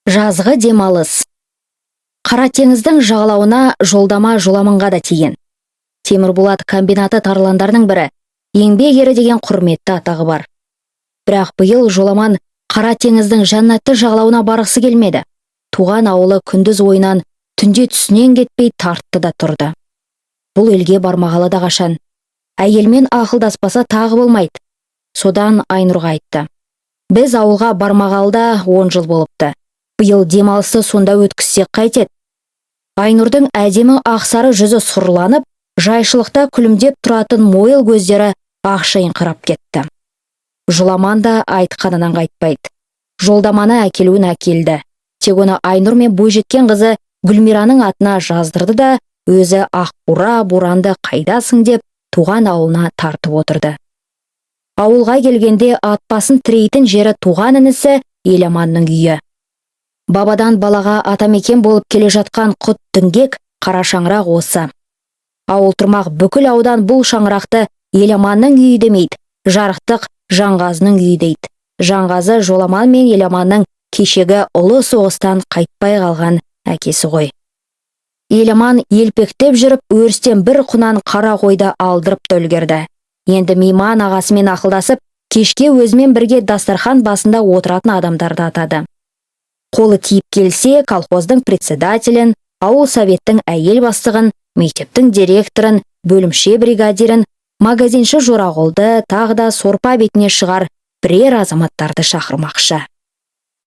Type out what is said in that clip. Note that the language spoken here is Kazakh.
Жазғы демалыс. Қара теңіздің жағалауына жолдама Жоламанға да тиген. Темірболат комбинаты тарландарының бірі, еңбек ері деген құрметті атағы бар. Бірақ биыл Жоламан Қара теңіздің жәннатты жағалауына барғысы келмеді. Туған ауылы күндіз ойынан, түнде түсінен кетпей тартты да тұрды. Бұл елге бармағалы да қашан. Әйелмен ақылдаспаса тағы болмайды. Содан Айнұрға айтты: «Біз ауылға бармағалы да 10 жыл болыпты. Биыл демалысты сонда өткізсек қайтеді?» Айнұрдың әдемі ақсары жүзі сұрланып, жайшылықта күлімдеп тұратын мойыл көздері ақшайыңқырап кетті. Жоламан да айтқанынан қайтпайды. Жолдаманы әкелуін әкелді. Тек оны Айнұр мен бойжеткен қызы Гүлмираның атына жаздырды да, өзі аққура боранды қайдасың деп туған ауылына тартып отырды. Ауылға келгенде ат басын тірейтін жері туған інісі Еламанның үйі. Бабадан балаға атамекен болып келе жатқан құт діңгек қара шаңырақ осы. Ауыл тұрмақ бүкіл аудан бұл шаңырақты Еламанның үйі демейді, жарықтық Жанғазының үйі дейді. Жанғазы Жоламан мен Еламанның кешегі ұлы соғыстан қайтпай қалған әкесі ғой. Еламан елпектеп жүріп өрістен бір құнан қара қойды алдырып та үлгерді. Енді мейман ағасымен ақылдасып, кешке өзімен бірге дастархан басында отыратын адамдарды атады. Қолы тиіп келсе, колхоздың председателін, ауыл советтің әйел бастығын, мектептің директорын, бөлімше бригадирін, магазинші Жорағұлды, тағы да сорпа бетіне шығар бірер азаматтарды шақырмақшы.